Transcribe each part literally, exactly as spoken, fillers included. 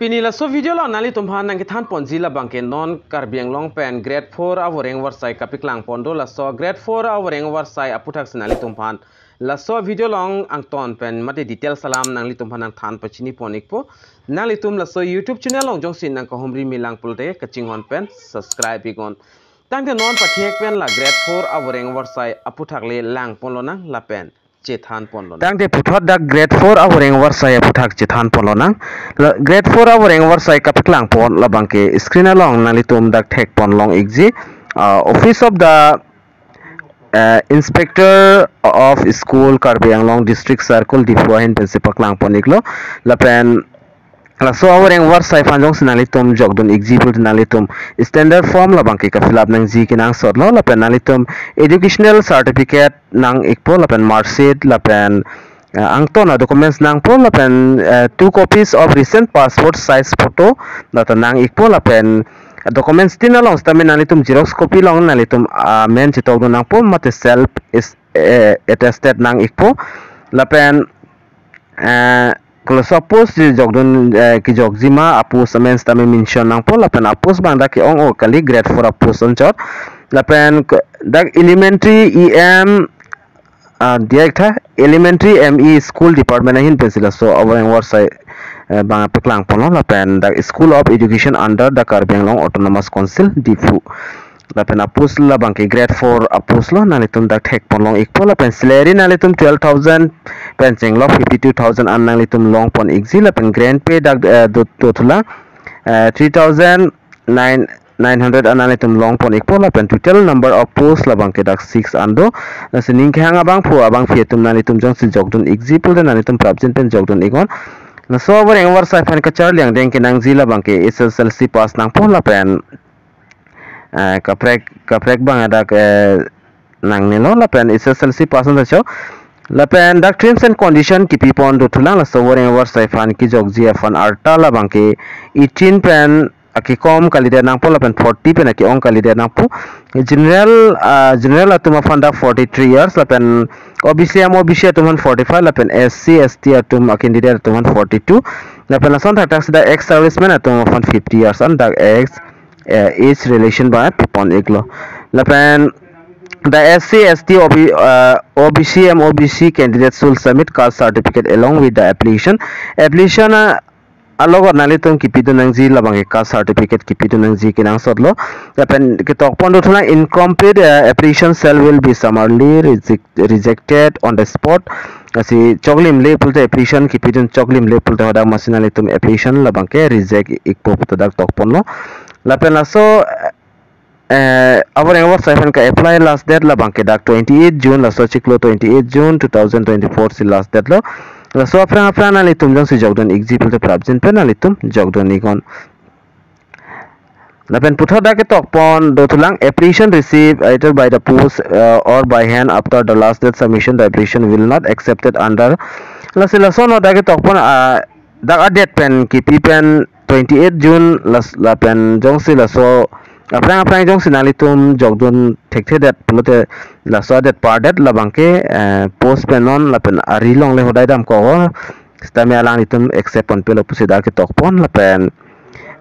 Pini laso video along nanglitumphan nangkethan ponji labangke non Karbi Anglong pen grade four avoreng varsai kapeklang pon do. Laso grade four avoreng varsai aputhak si nanglitumphan laso video along angton pen mate details alam nanglitumphan nangthan pachini pon ikpo. Nanglitum laso YouTube channel along jongsi nangkahumri milang pulote kachinghon pen subscribe iknon. Tangte non pathek pen la grade four avoreng varsai aputhak le lang ponlonang lapen chethan ponlonang. Tangte puthot dak grade four avoreng varsai aputhak chethan ponlonang. La grade four avoreng varsai kapeklang pon labangke screen along nanglitum dak thek ponlong ikji. Uh, Office of the uh, Inspector of School, Karbi Anglong District Circle, Diphu ahin pensi paklang pon iklo. Lapen laso avoreng varsai aphan jongsi nanglitum jokdun ikji pulote nanglitum standard form labangke ka-fill up nangji kenangsotlo, lapen nanglitum educational certificate nang ikpo, lapen mark sheet, lapen uh, angton a-documents nangpo, lapen uh, two copies of recent passport size photo data nang ikpo, lapen uh, documents tin along sitame nanglitum xerox copy along nanglitum uh, amen chetokdun nangpo mate self is uh, attested nang ikpo, lapen uh, koloso a-post si jokdun uh, kejokji ma a-post amen sitame mention nangpo, lapen a-post abang dak ke-ong-o kali, grade four a-post anchot, lapen ke- dak elementary E M uh, diak tha, elementary M E school department ahin pensi laso avoreng varsai uh, abang paklang ponlo, lapen dak School of Education under the Karbi Anglong Autonomous Council, Diphu. Lapen a-post labangke grade four a-post lo, nanglitum dak thek ponlong ikpo, lapen salary nanglitum twelve thousand pen chenglok fifty-two thousand an nanglitum long pon ikji, lapen grade pay dak uh, do, dothulang uh, three thousand nine nine hundred an nanglitum long pon ikpo, lapen total number of post labangke dak six an do. Lasi ning kehang abangphu abangphi atum nanglitum jongsi jokdun ikji pulote nanglitum prapjin pen jokdun iknon. Laso avoreng varsai aphan kacharli angdeng kenangji labangke H S L C pass nangpo, lapen uh, kaprek kaprek abang dak uh, nangnelo, lapen H S L C pass an ta cho, lapen dak terms and condition kipi pon dothulang. Laso avoreng varsai aphan kejokji aphan arta labangke eighteen pen akekom kalidet nangpo, lapen forty pen ake-ong kalidet nangpo. General uh, general atum aphan dak forty-three years, lapen O B C M O B C atum aphan forty-five, lapen S C S T atum a-candidate atum aphan forty-two, lapen lason thakthak si dak ex serviceman atum aphan fifty years an dak ex uh, age relation abang pon iklo, lapen the S C S T O B, uh, O B C M O B C candidate should submit caste certificate along with the application. Application uh, alogot nanglitum kipidun nangji labangke caste certificate kipidun nangji kenangsotlo. Lapen ketok pon dothulang, incomplete uh, application shall will be summarily reject, rejected on the spot. Lasi choklimle pulote application kipidun choklimle pulote hadak masi nanglitum application labangke reject ikpo puta dak tok ponlo. Lapen laso eh, avoreng varsai aphan ka-apply last date labangke dak twenty-eight June, laso chiklo twenty-eight June two thousand twenty-four si last date lo. Laso aphrang aphrang nanglitum jongsi jokdun ikji pulote prapjin pen nanglitum jokdun iknon. Lapen puthot dak ketok pon dothulang, application received either by the post uh, or by hand after the last date submission, the application will not accepted under. Lasi lason dak ketok pon uh, dak a-date pen kipi pen twenty-eight June las, lapen jongsi laso aphrang aphrang jongsi nanglitum jokdun thekthedet pulote laso a-date par date labangke eh, post pen non lapen ari longle hodai damkok ho, sitame alanglitum accept ponpelo pusi dak ketok pon. Lapen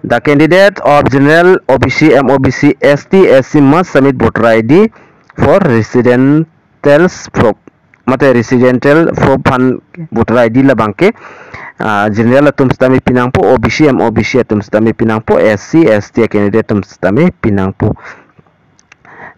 the candidate of general, O B C, M O B C, S T, S C must submit voter I D for residential proof, mate residential proof aphan voter I D labangke uh, general atum sitame pinangpo, O B C, M O B C atum sitame pinangpo, S C, S T candidate atum sitame pinangpo.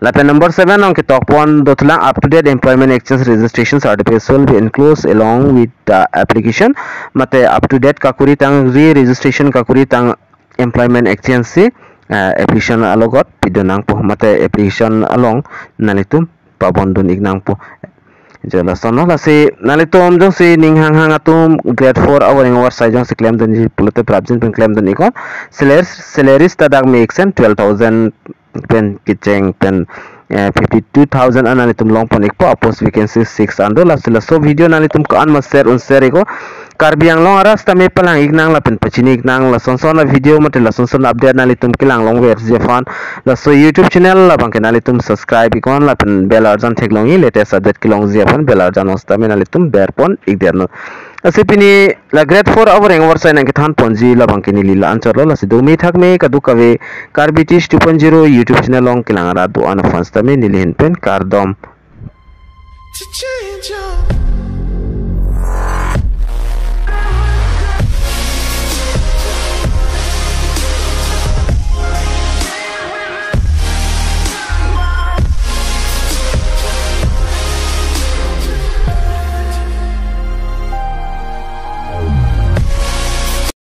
Lapen number seven along ketok pon dothulang, up to date employment exchange registration certificate shall be enclosed along with the application. Mate up to date kakuri tang, re-registration kakuri tang employment exchange si uh, application alogot pidun nangpo, mate application along nanglitum pabondun ik nangpo. Jo lason lo. Lasi nanglitum jongsi ning hanghang atum grade four avoreng varsai jongsi klemdunji pulote prapjin pen klemdun iknon. Salaries, salaries ta dak me iksen, twelve thousand pen kecheng pen eh, fifty-two thousand an nanglitum long pon ikpo, a-post vacancy six an do. Lasi laso video nanglitum ko-an ma share un share iknon. Karbi Anglong arat sitame palang iknang lapen pachini iknang lasonson a-video mate lasonson update nanglitum kelang longverji aphan laso YouTube channel labangke nanglitum subscribe iknon lapen bell arjan theklongji, latest update kelongji aphan bell arjan sitame nanglitum berpon ikdet non. Lasi pini la grade four avoreng avarsai nangkethan ponji labangke neli la-anchotlo, lasi dome thakme kadokave Karbi Teach two point zero YouTube channel along kelang arat do-an aphan sitame neli ahin pen kardom.